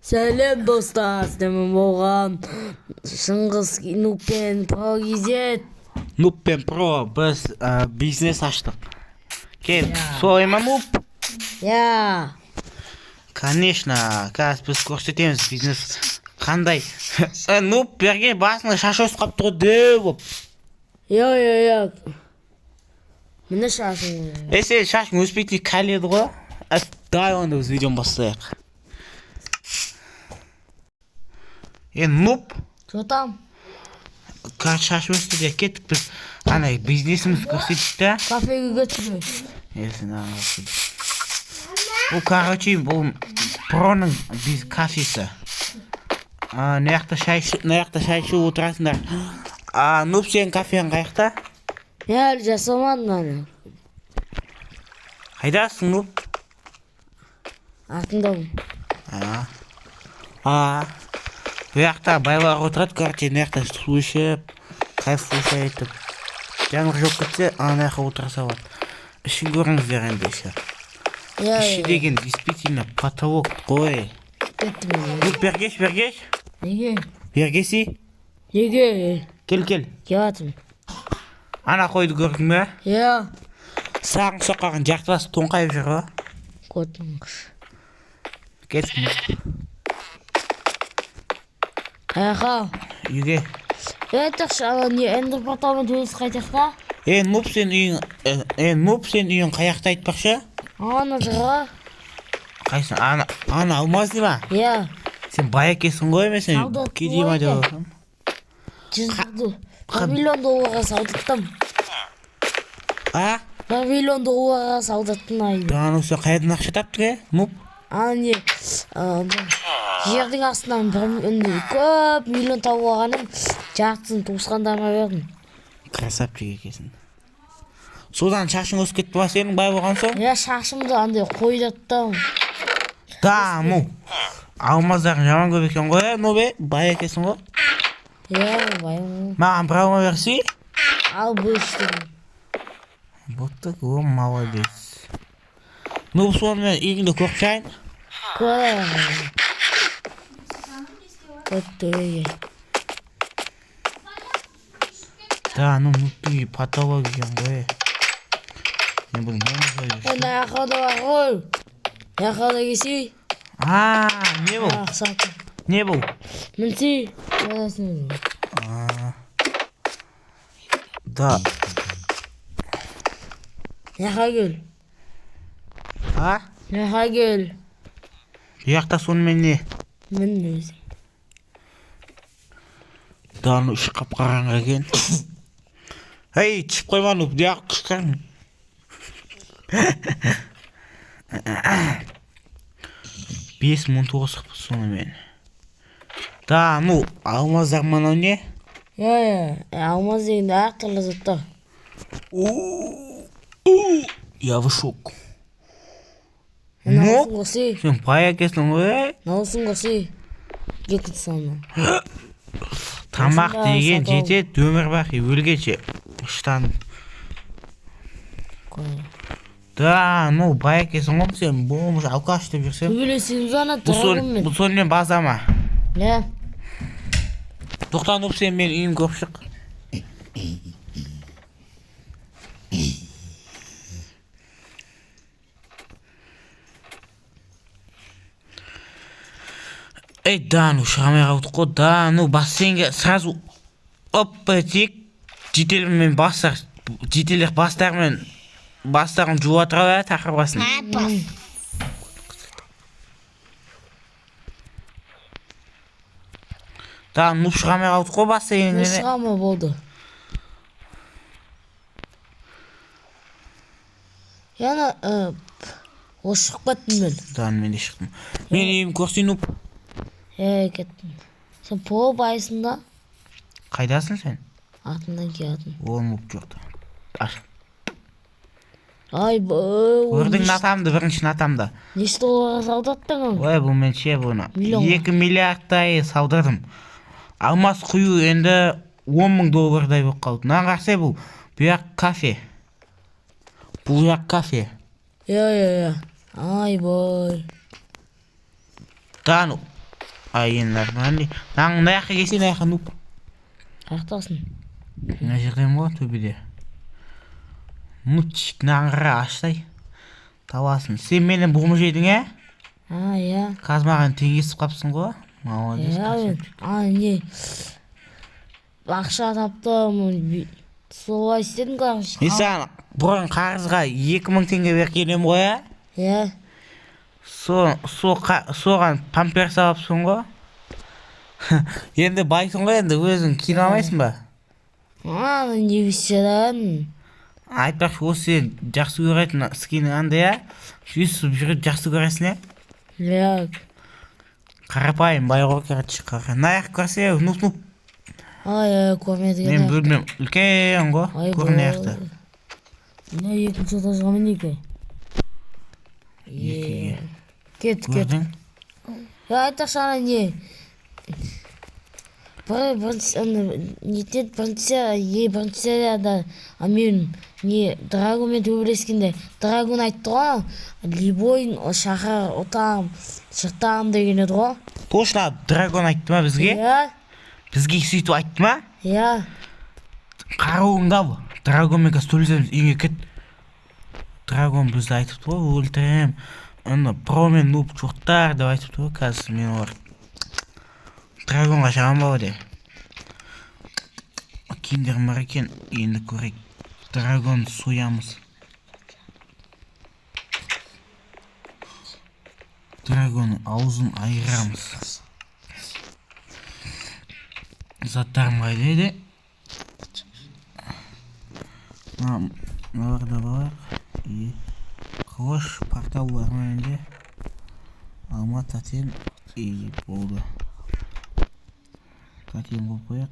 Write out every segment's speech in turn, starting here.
Сәлем, достар, сіздермен болған Шыңғыс, Нуб пен Про KZ. Нуб пен Про біз бизнес аштық. Кел, солай ма, Нуб? Иә. Конечно, қазір біз көрсетеміз бизнес қандай. Нуб, берге, басыңда шаш өсіп қалыпты ғой, дәу болып. Иә, иә, иә. Міне шашым. Е, сен шашың өспейтін кәл еді ғой. Давай онда біз видеоны бастайық. Е, Нуб, Че там? Қазір шаш өсті де, кеттік, біз ана бизнесімізді көрсетейік та. Кафеге кеттік. Е, сен ана көрсет. Бұл, короче, бұл Проның кафесі. А, мына жақта шай мына жақта шай ішіп отырасыңдар. А, Нуб, сенің кафең қай жақта? Мен әлі жасамадым аны. Қайдасың, Нуб? Артындамын. А, а, бұл жақта байлар отырады, короче, мына жақта су ішіп, кайф етіп. Жаңбыр жауып кетсе, ана жаққа отыра салады. Ішін көріңіздер енді еще. Иә, Іші иә. деген действительно потолок қой. Кеттім мен. Нуб, бергеш, бергеш. Неге? Бергесі. Неге? Кел, кел. Келатырмын. Ана қойды көрдің бе? Иә. Сағын соққаған жақты басып тоңқайып жүр ғой. Көрдім. Кеттік. Қаяққа? Үйге. Е, тықшы, ана не эндер порталмен төбелесіп қайтайық та? Е, Нуб, сен үйің, е, Нуб, сен үйің қай жақта айтпақшы? Ана жаққа. Қайсы? Ана алмазный ма? Иә. Сен бай екенсің ғой, мен сен Сауда кедей ма деп ғой. отырмын. 100 1 миллион долларға саудаттым. А? 1 миллион долларға саудаттым айына. Да, ну сен қайдан ақша таптың, е, Нуб? Ана не, бір жердің астынан бір көп миллион тауып алғаным, жартысын туысқандарыма бердім. Красавчик екенсің. Содан шашың өсіп кетті ма сенің бай болған соң? Иә, шашымды андай қойдаттым. Да, ну. Алмаздарың жаман көп екен ғой, е, Нуб, е, бай екенсің ғой. Иә, баймын. Маған бір алма берсей. Ал, бөлістім. Вот так, о, молодец. Ну, сонымен үйіңді көріп шығайын. Көрем. Өтті. Да, ну, Нубтың үйі потолок екен ғой. Мен бұны Е, мына жақта да бар ғой. Мына жаққа да келсей. А, не бұл? Сатып. Не бұл? Мінсей. Көресің. А. Да. Мына жаққа кел. А? Мына жаққа кел. Бұл жақта сонымен не? Мін өзің. Да, ну, іші қап-қараңғы екен. Ей, түсіп қойма, Нуб, бұяқ күшкән. 5019 қыппыз сонымен. Да, ну, алмаздар мынау не? Иә, иә. Алмаз дегенде әртүрлі заттар. Я в шок. Мынаусын Нуб, көрсей. сен бай екенсің ғой, е? Мынаусын көрсей. Екінші саны. Тамақ Осында деген сатып ал. жетеді өмір бақи өлгенше. Іштан. Да, ну, бай екенсің ғой сен, бомж, алкаш деп жүрсең. Төбелесеміз ана Бұл сон, драгонмен. бұл сонымен база ма? Иә. Тоқта, Нуб, сен менің үйімді көріп шық. Ей, да, ну, шыға алмай қалдық қой. Да, ну, бассейнге сразу опа тиек. Жителмен бастар, жителдер бастарымен бастарын жуып жатыр ғой, тақыр басын. Да, ну, шыға алмай қалдық қой Не бассейннен. шыға ма болды. Яна, осы шығып кеттім мен. Да, мен де шықтым. Мен үйім көрсей, Нуб. Е, кеттім. Сен про байсың да, Қайдасың сен? артымнан келатырмын. О, Нуб жоқ. Аш. Ай, Көрдің натамды, бірінші натамды. Неше долларға саудаттың оны? Ой, бұл мен ше бұны. Миллионға. 2 миллиардтай салдырдым. Алмаз құю енді 10 мың доллардай болып қалды. Мынаны қарасай, бұл. Бұл жақ кафе. Бұл жақ кафе. Иә, иә, иә. Айбай. Да ну. А енді нормальный. Мына жаққа келсей, мына жаққа, нуб. Қаяқтасың? Мына жердемін ғой, төбеде. Нубчик, мынаған қара, ашсай. Табасың. Сен мені бомж едің, ә? А, иә. Қазір маған теңесіп қапсың ғой. Молодец. Иә, мен а не ақша таптым, солай істедім, короче. Мен саған бұрын қарызға 2000 теңге берген едім ғой, ә? Иә. Соған памперс алыпсың ғой. Енді байсың ғой, енді өзің киіне алмайсың ба? А, не істедім? Айтпақшы, осы сен жақсы көретін скинің андай, ә? Өйстіп жүріп жақсы көресің, ә? Иә. Қарапайым бай ғой, короче. Мына жаққа көрсе, нуб, нуб. Ай, ай, көрмедік. Менің бөлмем үлкен ғой. Ай, көр мына жақта. Мына екінші этажға мінейік. Екіге. Кеттік, кеттік. Көрдің? Я, айтпақшы, ана не бір бірінші ана нетеді, бірінші бірінші серияда, а мен не драгонмен төбелескенде драгон айтты ғой, любой шақыр, ұтам, жыртамын деген еді ғой. Точно, драгон айтты ма бізге? Иә. Бізге сөйтіп айтты ма? Иә. Қаруыңды ал, драгонмен қазір төбелесеміз, үйіңе кет. Драгон бізді айтыпты ғой, өлтіремін, ана про мен нуб жоқтар деп айтыпты ғой. Қазір мен олар драгонға жағамын ба де. Киімдерім бар екен, енді көрейік. Драгон соямыз. Драгонның аузын айырамыз. Заттарым қайда еді? Мыналар да бар. И қылыш, портал бар ма менде? Алма, тотем, и болды. Тотем қойып қояйық.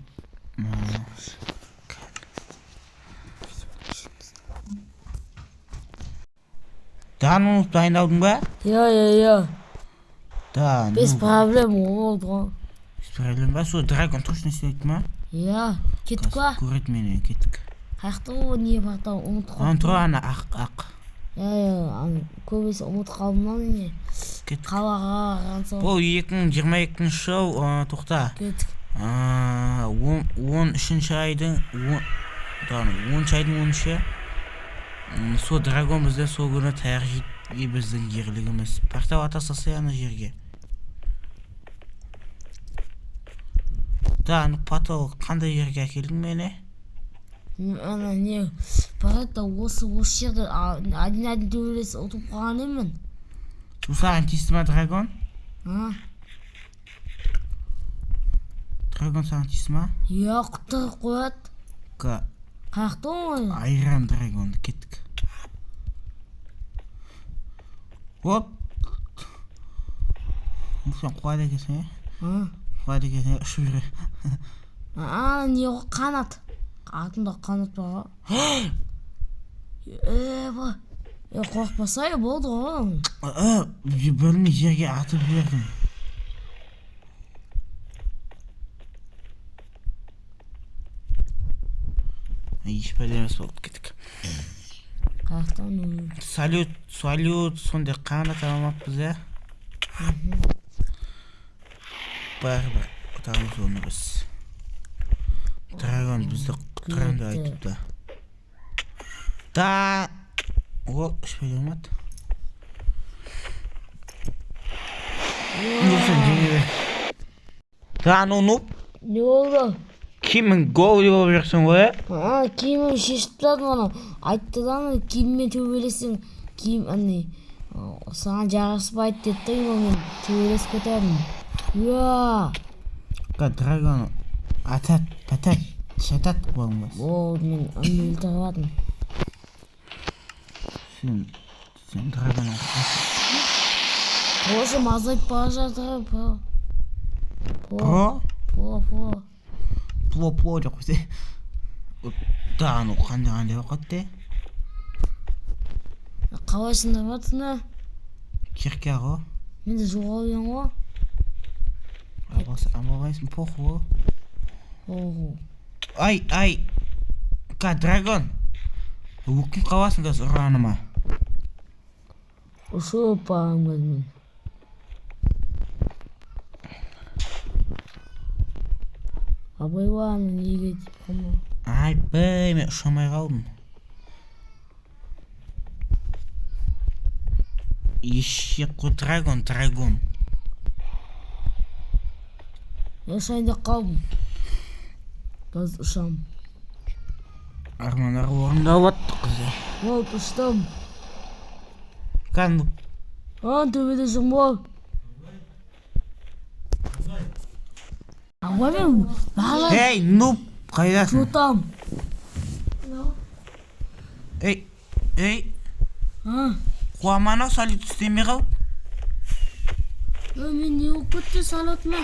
Да, ну, дайындалдың ба? Иә, иә, иә. Да, Без ну. проблем болды ғой. Без проблем ба? Сол драгон точно істейді ма? Иә, кеттік па? Көреді мені, кеттік. Қаяқта ол не портал, ұмытып Ана қалыппын. тұр, ана ақ, ақ. Иә, иә, ана көбісі ұмытып қалдым ана не. Кеттік. Қалаға барған соң. Бұл 2022 жыл, тоқта. Кеттік. 13-ші айдың, он, да, оныншы айдың 10-шы. Сол драгон бізден сол күні таяқ жейді, и біздің ерлігіміз. Портал ата салсай ана жерге. Да, ана портал қандай жерге әкелдің мені? Ана не, барады да осы жерде один один төбелесіп ұтып қалған едім. Саған тиісті ма драгон? А? Драгон саған тиісті ма? Иә, құтырып қояды. Қаяқта ол? Айран драгонды, кеттік. Оп. Сен қуады екенсің, ә? А? Қуады екенсің, ұшып жүр. Ана не ғой, қанат. Атында қанат бар ғой. Ба. Қорықпасай болды ғой. Білмей жерге атып жібердім. Еш пәле емес болды, кеттік. Қаяқтан? Салют, салют, сондай қанат алмаппыз, ә? Бәрібір ұтамыз оны біз. Драгон бізді құтқарамын деп айтыпты. Да, о, еш пәле болмады. Ну, сен жеңе бер. Да, ну, нуб. Не болды? Киімің голый болып жүрсің ғой, ә? А, киімін шешіп тастадым ана. Айтты да, ана киіммен төбелессең, киім ане саған жараспайды деді да, мен төбелесіп кетемін. Иә. Ка драгон атат, патат, шатат болмас. Болды, мен аны өлтіріп жатырмын. Сен драгон Қылышым азайып бара жатыр. Про. Про? Про, про. Пло, пло деп қойса. Да, ну қандай қандай болып қалды? Қалай сындырып жатсың, а? Кирка ғой. Менде жоғалып едің ғой. Алмайсың, похуй ғой. Ого. Ай, ай. Ка драгон. Өкініп қаласың қазір ұрғаныма. Ұшып барамын қазір мен. Абайла, ана неге тиіп қалма. Айбай, мен ұша алмай қалдым. Ешек қой, драгон, драгон. Мен ұшайын деп қалдым. Қазір ұшамын. Армандар орындалып атты қызы. Болды, ұштым. Кәдімгі. Ана төбеде жүрмін ғой. Абай, мен бала Ей, нуб, қайдасың? Ұтам. Ей, ей, А, қуама анау салют істемей қалып. Мен не болып кетті салютыма?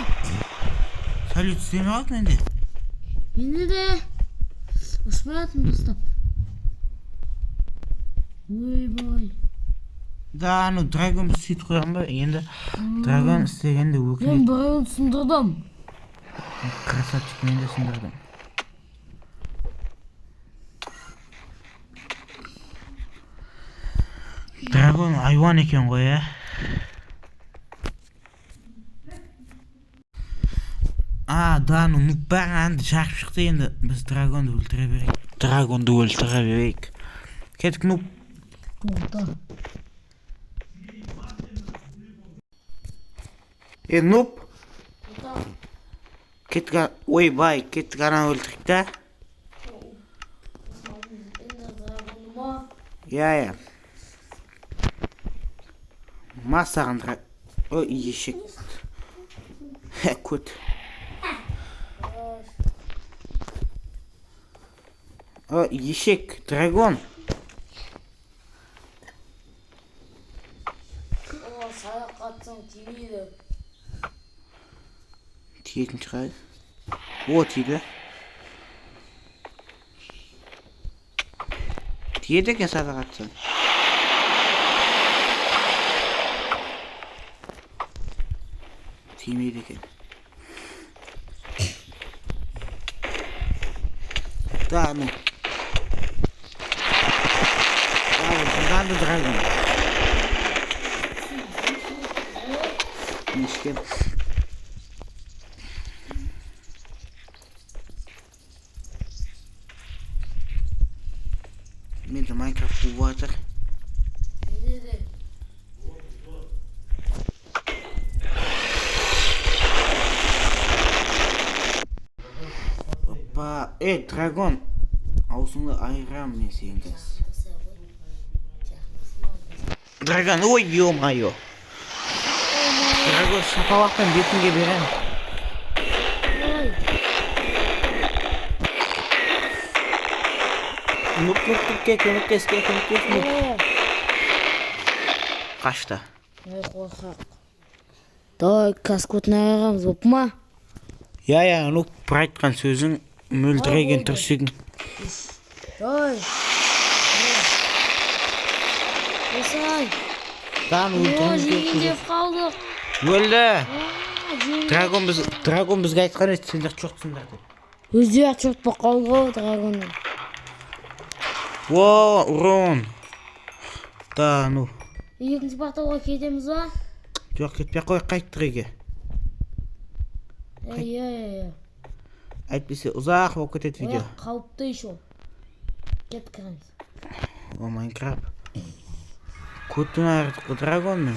Салют істемей қалды менде. Менде де ұшпай жатырмын дұрыстап. Ойбай. Да, анау драгон біз сөйтіп қойған ба? Енді драгон істегенде Мен өкінеді. біреуін сындырдым. Красавчик, мен де сындырдым. Драгон айуан екен ғой, ә? А, да, ну бәрін әнді жағып шықты енді. Біз драгонды өлтіре берейік. Драгонды өлтіре берейік. Кеттік, нуб. Тоқта. Е, нуб. Кеттік, ойбай, кеттік ананы өлтірейік та. Иә, иә. Ма саған Ой, ешек. Хе, көт. Ой, ешек, драгон. О, саяқ атсаң тимейді. Тиетін шығар. О, тиді. Тиеді екен садақ атсаң. Тимейді екен. Да, ну. Да, жынданды драгон. Нешкен. Менде Майнкрафт қуып жатыр. Менде де. Опа, ей, драгон. Аузыңды айырам мен сенің қазір. Драгон, ой, ё-моё. Драгон, шапалақпен бетіңге берем. Ой, Нуб, нуб, нуб, кел, көмектес, кел, көмектес, нуб. Е. Қашты. Ой, қорқақ. Давай, каскотын айырамыз, болып ма? Иә, иә, нуб, бір айтқан сөзің мөлдіреген түрсігің. Ой. Осай. Дан О, өлтіруіміз керек. жеңілдеп қалдық. Өлді. А, жеңілдеп. Драгон біз драгон бізге айтқан еді, сендер жоқсыңдар деп. Өздері ақ черт болып қалды ғой драгонның. О, урон. Да, ну. Екінші порталға кетеміз ба? Жоқ, кетпей ақ қой, қайттық үйге. Иә, иә, иә. Әйтпесе ұзақ болып кетеді видео. Ояқ қауіпті еще. Кет кіреміз. О, Майнкрафт. Көтін айырдық қой драгонның.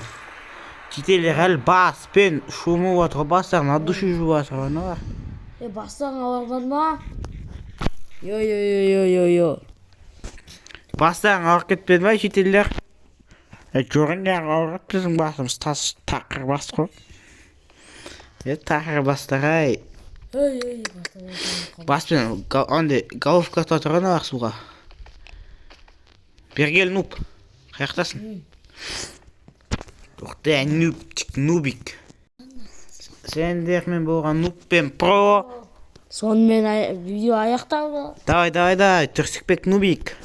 Шетелдер әлі баспен шомылып жатыр ғой, бастарын от души жуып жатыр ғой аналар. Е, бастарың ауырмады ма? Йо, йо, йо, йо, йо, йо. Бастарың ауырып кетпеді ма шетелдер? Е, жоқ енді ауырады біздің басымыз тас тақыр бас қой. Е, тақыр бастар ай. Ей, ей, бастар ауырып қалды. Баспен андай головка ұстап тұр ғой аналар суға. Бері кел, нуб. Қаяқтасың? Тоқта, нубчик, нубик. Сендермен болған нуб пен про. Сонымен видео аяқталды. Давай, давай, давай, Түрсікбек нубик.